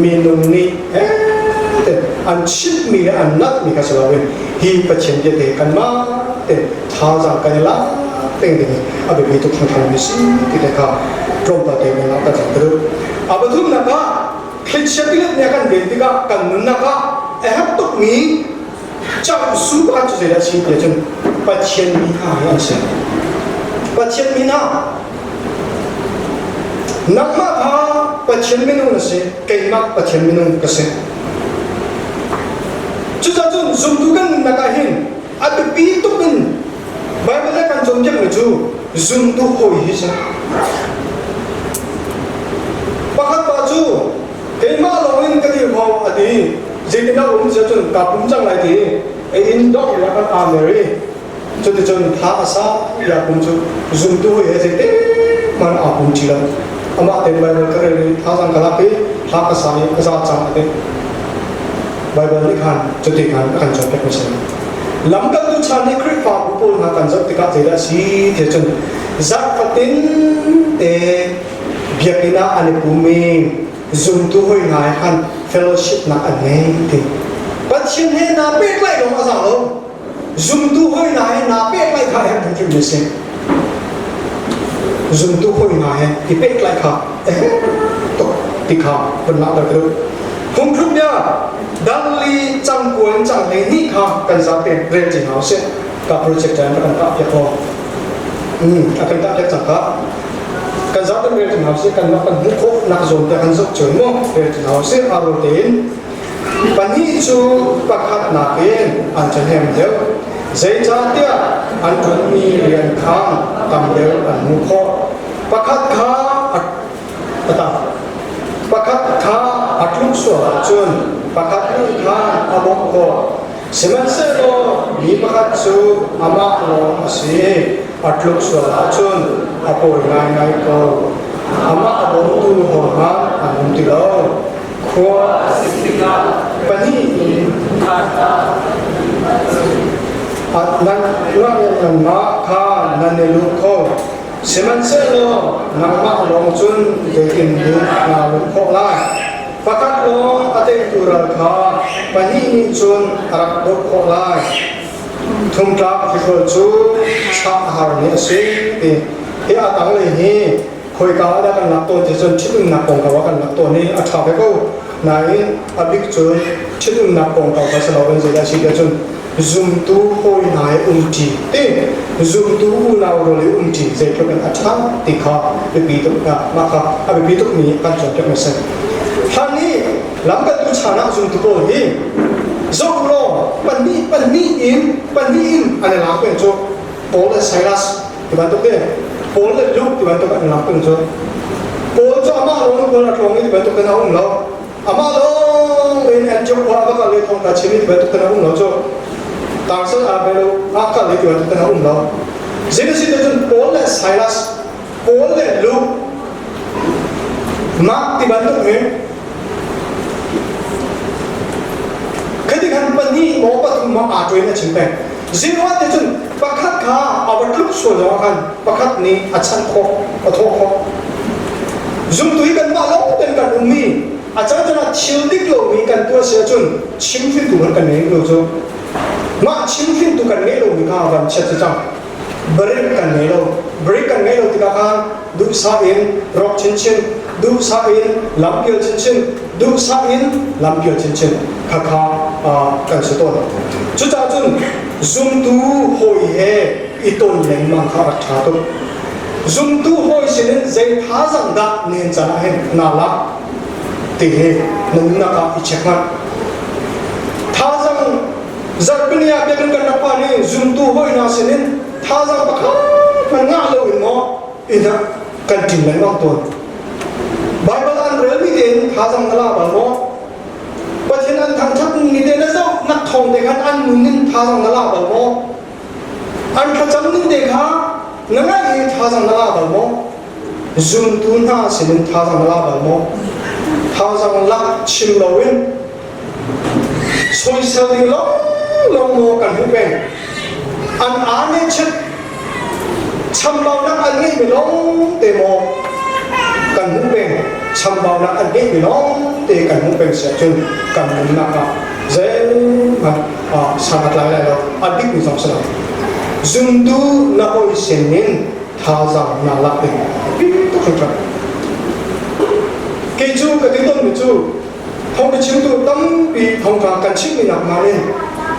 minung nih te an chimhmi le an nalhmi kha si loin hi Pathian bia te kanmah te thazaang kan i lak peng ding a biapi tuk hringhranmi si ti te kha tlawmpal te in ka cang ka duh. A pathumnak ah Thlichia tilet nih a kan ven tikah kan nunnak ah a herh tukmi Cangsu pakhat cu zeidah a si ti ahcun Pathian mi hna hi an si. Pathian mi hna nangmah kha Pathian minung na si, keimah Pathian minung ka si. Cucaah cun zumtu kan nunnak ah hin a biapi tuk in Bible le kan cawnpiakmi cu zumtu hawi hi si. Pakhat pa cu keimah lawng in ka dir kho a ti zeitindah um si ahcun kaa pum cang lai ti i inn dawk le kan aa mer i cuticun thla a sa tiah pum cu zumtu hawi he zeite hmanh aa pum ti lo amah tein Baibal ka rel i thazaang ka lak i thla ka sa i a za cang a ti. Baibal nih khan cuti khan a kan cawnpiak mi si. Lamkaltu chan i Khrihfabu pawl hna kan zoh tikah zeidah a si ti cun zarh fatin te biakinn ah an i pum i zumtu hawi hna he khan fellowship nak an ngei ti. Pathian he naa pehtlaih lawng a za lo. Zumtu hawi hna he naa pehtlaih kha a herh hrimhrim mi si. Zumtu hawi hna he i pehtlaih kha a herh tuk ti kha vun langhter ka duh. Phungthluk bia dal li cang kua in cang hlei hnih kha kan zapi rel ci hna usih. Ka project an kan kah piak law. A kan kah piak cang ka. Kan zapi rel ci hna usih kan mah kan hmuh khawh nak zawn te kan zoh cun mu rel ci hna usih aro tein pahnih cu pakhat nakin an ṭhahnem deuh. Zeicahtiah an ṭuanmi rian kha tam deuh an hmuh khawh. Pakhat kha a tang. Pakhat kha a tluk sual ahcun pakhat nih khan a bawmh khawh. Sihmanhsehlaw mi pakhat cu amah lawng a si. A tluk sual ahcun a pawi ngaingai ko. Amah a bawmtu hohmanh an um ti lo. Khua a sik tikah pahnih in nanmah kha nan i luh kho. Sihmanhsehlaw nangmah lawng cun zeitin dah naa lung khawh lai? Pakhat lawng a teitu ral kha pahnih nih cun a rak doh khawh lai. Thumtlak hrihrual cu chah a harmi a si ti. Hi a tanglei hi khoika ah dah kan lak tawn ti cun ṭhitumnak kongkau ah kan lak tawn i a ṭha ve ko. Nain a bik cun ṭhitumnak kongkau kha si loin zeidah a si tiah cun zumtu hawi hna he umṭi ti zumtu unau rual i umṭi zeitluk in a ṭha ti kha biapi tuk mah kha a biapi tukmi kan cawnpiak mi a si. Hlan i lamkaltu chan ah zumtu pawl hi zoh law pahnih pahnih in pahnih in an i lak peng cu Paul le Silas ti bantuk te Paul le Luke ti bantuk an i lak peng cu Paul cu amah lawng in a tlawng i ti bantuk in a um lo. Amah lawng in Antioch khua a va kal i thawngtha chim i ti bantuk a um lo cu. Tarsus ah bel a kal i ti bantuk a um lo. Zeitin cun Paul le Silas, Paul le Luke, Mark ti bantuk hi khati khan pahnih maw pathum maw aa ṭuin a chim peng. Zeruah te cun pakhat kha a va tluk sual zongah khan pakhat nih a chanh khawh, a thawh khawh. Zumtu hi kanmah lawng ten kan ummi a caan ah thil dik lomi kan tuah si ahcun chimhrintu hmanh kan ngei lo cu. Mah chimhrintu kan ngeih lomi kha van chiat cu cang. Break kan ngei lo. Break kan ngei lo tikah khan duhsah in rawk chinchin, duhsah in lampial chinchin, duhsah in lampial chinchin khakha kan si tawn. Cucaah cun zumtu hawi he i ton lengmang kha rak ṭha tuk. Zumtu hawi sinin zei thazaang dah nihin caan ah hin naa lak ti hi na nunnak ah i check hmanh. Thazaang zarhpini ah biakinn kan rak phan i zumtu hawi hna sinin thazaang pakhat hmanh ngah loin maw inn ah kan ṭin lengmang tawn. Baibal an relmi tein thazaang na la bal maw? Pathian an thangṭhat ni te na zoh nak thawng te khan an nun in thazaang na la bal maw? An thlacam ning te kha na ngaih i thazaang na la bal maw? Zumtu hna sinin thazaang na la bal maw? Thazaang lak chim loin soisel ding lawnglawng maw kan hmuh peng? An aa ne chet chambaunak an ngeihmi lawng te maw kan hmuh peng? Chambaunak an ngeihmi lawng te kan hmuh peng si ahcun kan nunnak ah zeihmanh san a tlai lai lo, a dikmi zong si lo. Zumtu na hawi sinin thazaang naa lak ding pi tuk hringhran. Kei cu ka ti tawnmi cu. Thawngṭha chimtu tampi thawngṭha kan chimmi nak nain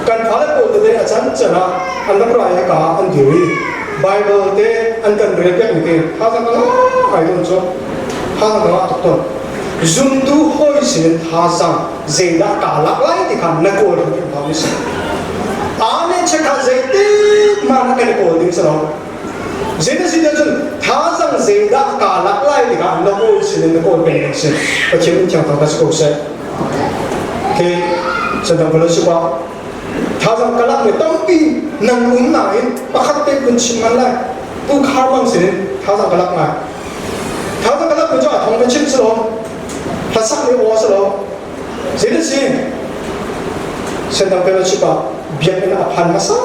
kan fale pawl tete a can can ah an rak ra i ka an dir i Bible te an kan rel piakmi te thazaang ka ngai tawn cu thazaang ka ngah tuk tawn. Zumtu hawi sinin thazaang zeidah kaa lak lai ti kha na kawl hrim hau ni si. Aa ne check ah zeitik ma na kan kawl ding si lo. Zeidah si cun thazaang zeidah kaa lak lai tikah na kawl sinin na kawl peng ding si. Pathian in thiang thang si ko seh. Okay, sandang fellowship ah thazaang ka lak mi tampi nan um nain pakhat te kun chim man lai. Tu khar bang sinin thazaang ka lak ngai. Thazaang ka lak mi cu a thong ka chim si lo. Hlasak mi aw si lo. Zeidah si? Sandang fellowship ah biakinn a phan hmasa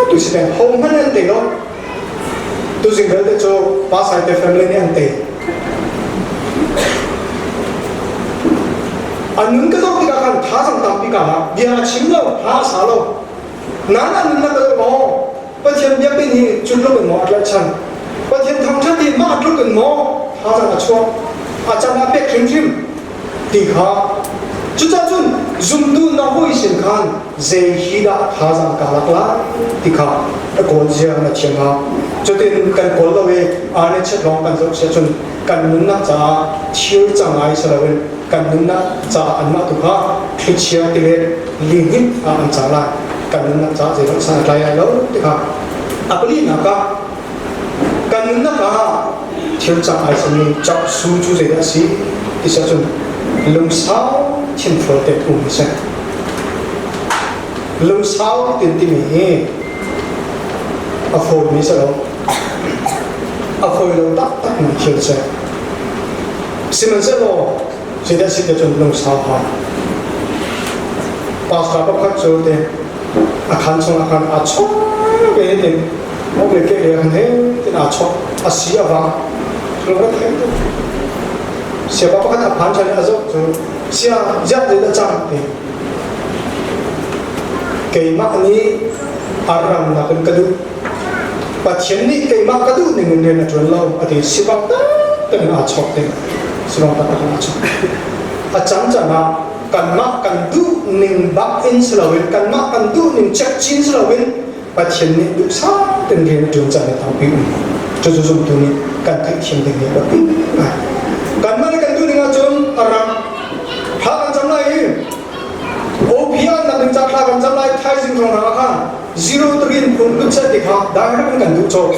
tu si peng ho hmanh an tei lo. Tuzing belte cu Pa Sai te family nih an tei. An nun ka zoh tikah khan thazaang tampi ka lak. Bia a chim lo, hla a sa lo. Nan an nunnak ka zoh maw? Pathian biakinn hi cu tluk in maw a tlaihchan? Pathian thangṭhat hi mah tluk in maw thazaang a chuah? A can ah pek hrimhrim ti kha cucaah cun zumtu na hawi sin khan zei hi dah thazaang ka lak lai ti kha a kawl zia na thiam ha cutin kan kawl lo i aa chet lawng kan zoh sia cun kan nunnak caah thir cangai si loin kan nunnak caah anmah tu kha thlichia tilet lihnit ah an cang lai kan nunnak caah zeidang san a tlai lai lo ti kha a palinak ah Kan nunnak ah thil cang ai simi su cu zeidah a si ti si ahcun lungsau thinfual te um a si. Lungsau tin timi hi a fawimi si lo. A fawi lo taktak mi thil si. Sihmanhsehlaw zeidah si ti cun lungsau ha. Pastor pakhat cu te a khan chungah khan aa chawk ve tin mok le ke le han he tin aa chawk a si a vang lung rat thei tu siapa pakhat a phan chan a zoh cu sia ziak de da chang ti keimah nih aram nakin ka duh Pathian nih keimah ka duh ning in rian a ṭuan lo a ti sifak tak in aa chawk ding sifak tak in aa chawk a cang cang ah kanmah kan duh ning bak in si loin kanmah kan duh ning check chin si loin Pathian nih duhsah tein rian a ṭuan caan hi tampi um. Cucu zumtu nih kan theihthiam ding hi a biapi ngai. Kanmah nih kan duh ning ahcun a ram thla kan cam lai i OPR nak ding ca thla kan cam lai thaizing hrawng ah khan zero trin phun lut seh ti kha direct in kan duh cawk.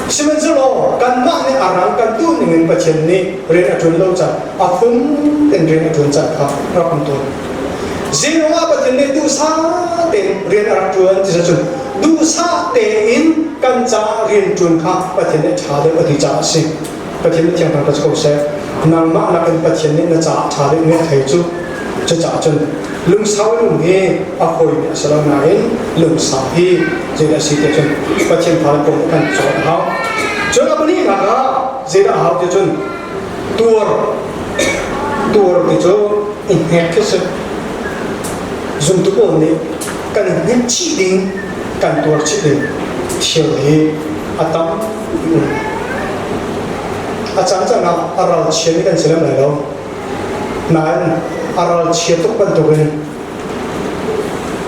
Sihmanhsehlaw kanmah nih a rang kan duh ning in Pathian nih rian a ṭuan lo caan a fum tein rian a ṭuan caan kha rak um tawn. Zingah ah Pathian nih duhsah tein rian a rak ṭuan ti cun duhsah tein kan caah rian ṭuan kha Pathian nih ṭha deuh a ti caah a si. Pathian nih thiang thlarau ko seh. Nangmah nakin Pathian nih na caah ṭha deuh mi a thei cu. Cucaah cun lungsau in um hi a hawimi a si lo nain lungsau hi zeidah a si ti cun Pathian fa le pawl nih kan cawn a hau. Cun a pahnihnak ah zeidah a hau ti cun tuar tuar ti cu i hnek khi si. Zumtu pawl nih kan i hnek chih ding kan tuar chih ding thil hi a tam um. A cang cang ah a ralchia nih kan si lem lai lo. Nain a ralchia tuk bantukin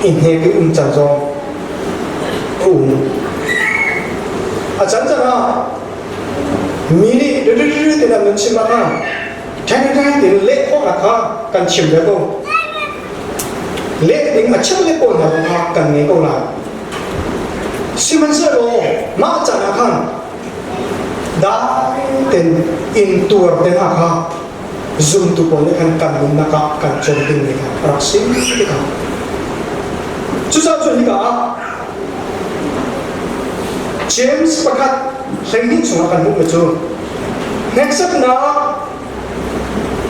i hnek i um can zong a um. A can can ah mi nih ririri tin an nun chim ah khan ṭhengṭheng tin leh khawhnak kha kan chim ve ko. Leh ding a chim le pawl hna kha kan ngei ko lai. Sihmanhsehlaw mah can ah khan dai tein intuar te hna kha zumtu pawl nih khan kan nunnak ah kan cawn dingmi kha a rak si tikah cucaah cun hika ah James pakhat 12 chungah kan hmuhmi cu hneksaknak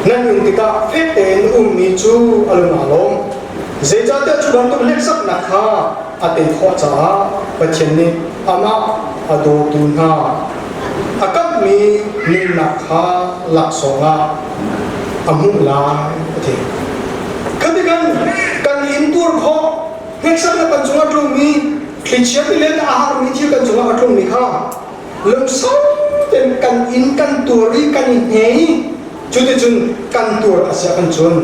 nan in tikah fek tein ummi cu a lung aa lawm zeicahtiah cu bantuk hneksaknak kha a tei khawh caah Pathian nih amah a dawtu hna a kamhmi nunnak kha laksawng ah a hmuh lai a ti. Khatikan kan intur khawh hneksaknak kan cungah tlungmi thlichia tilet a harmi thil kan cungah a tlungmi kha lungsau tein kan in kan tur i kan i hne i. Cuticun kan tuar a si ahkhan cun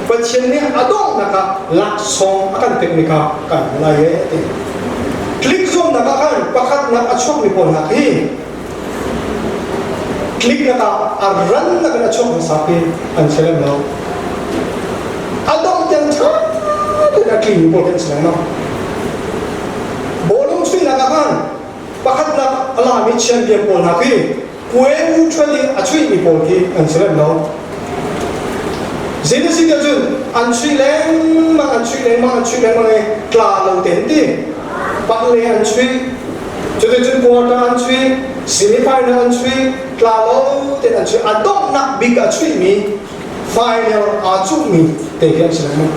Pathian nih a donghnak ah laksawng a kan pekmi kha kan hmu lai e ti. Tlik zuamnak ah khan pakhatnak a chuakmi pawl hna khi tliknak ah a rannak in a chuak hmasa khi an si lem lo. A dongh tiang ṭha tein a tlimi pawl khi an si lengmang. Bawlung chuihnak ah khan pakhatnak a lami champion pawl hna khi puai ṭhuat i a chuihmi pawl khi an si lem lo. Zeitin si tiah cun an chuih lengmang, an chuih lengmang, an chuih lengmang i tla lo tein ti. Pak le an chuih, cuticun quarter an chuih, semi-final an chuih, tla lo tein an chuih. A donghnak bik a chuihmi final aa cuhmi te khi an si lengmang.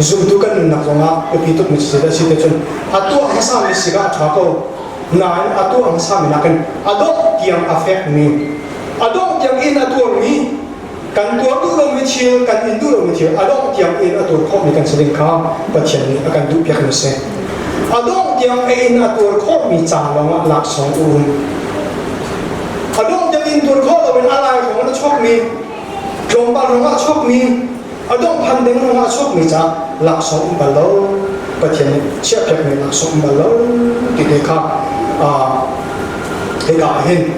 Zumtu kan nunnak zongah biapi tukmi si si te cun a tuah hmasami si ka a ṭha ko. Nain a tuah hmasami nakin a dongh tiang a fekmi, a dongh tiang in a tuarmi, kan tuar duh lomi thil, kan in duh lomi thil a dongh tiang in a tuar khawhmi kan si ding kha Pathian nih a kan duhpiakmi a si. A dongh tiang a in a tuar khawhmi ca lawngah laksawng a um. A dongh tiang in tuar khawh loin a lai hrawng in a chuakmi, tlawmpal ruangah a chuakmi, a dongh phan ding ruangah a chuakmi ca laksawng um bal lo. Pathian nih chiahpiakmi laksawng um bal lo ti te kha hika ah hin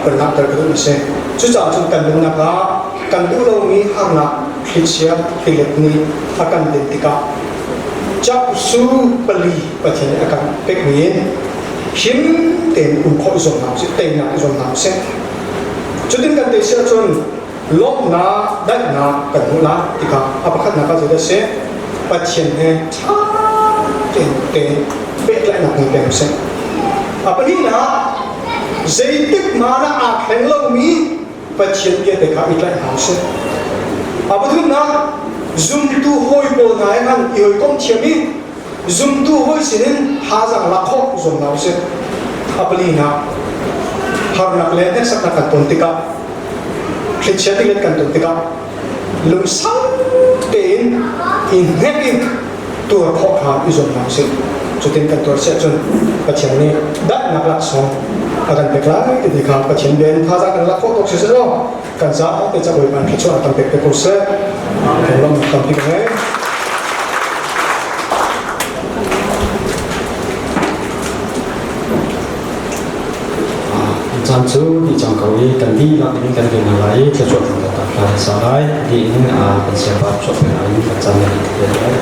kan langhter ka duh a si. Cucaah cun kan nunnak ah kan duh lomi harnak thlichia thlilet nih a kan den tikah Capsu pali Pathian nih a kan pekmi in him tein um khawh i zuam hna usih, teinak i zuam hna usih. Cutin kan tei si ahcun lawmhnak, daihnak kan hmuh lai ti kha a pakhatnak ah zeidah a si? Pathian he ṭha tein tein pehtlaihnak ngei peng usih. A pahnihnak, zeitik hmanh ah aa thleng lomi Pathian bia te kha i tlaih hna usih. A pathumnak, zumtu hawi pawl hna he khan i hawikom thiam i zumtu hawi sinin thazaang lak khawh zuam hna usih. A palinak, harnak le hneksaknak kan ton tikah thlichia tilet kan ton tikah lungsau tein i hnek in tuar khawh kha i zuam hna usih. Cutin kan tuar si ahcun Pathian nih daihnak laksawng a kan pek lai ti kha Pathian bia in thazaang kan lak khawh tuk si seh kan caah te ca Bawipa thluachuah kan pek te ko seh. Kan lawm tampi ko he. Caan cu dih cang ko i kan dihlak in kan rian lai i thluachuah kan tak hlan sa lai ti in kan siangpa chuah peng in kan caan na dih te lai.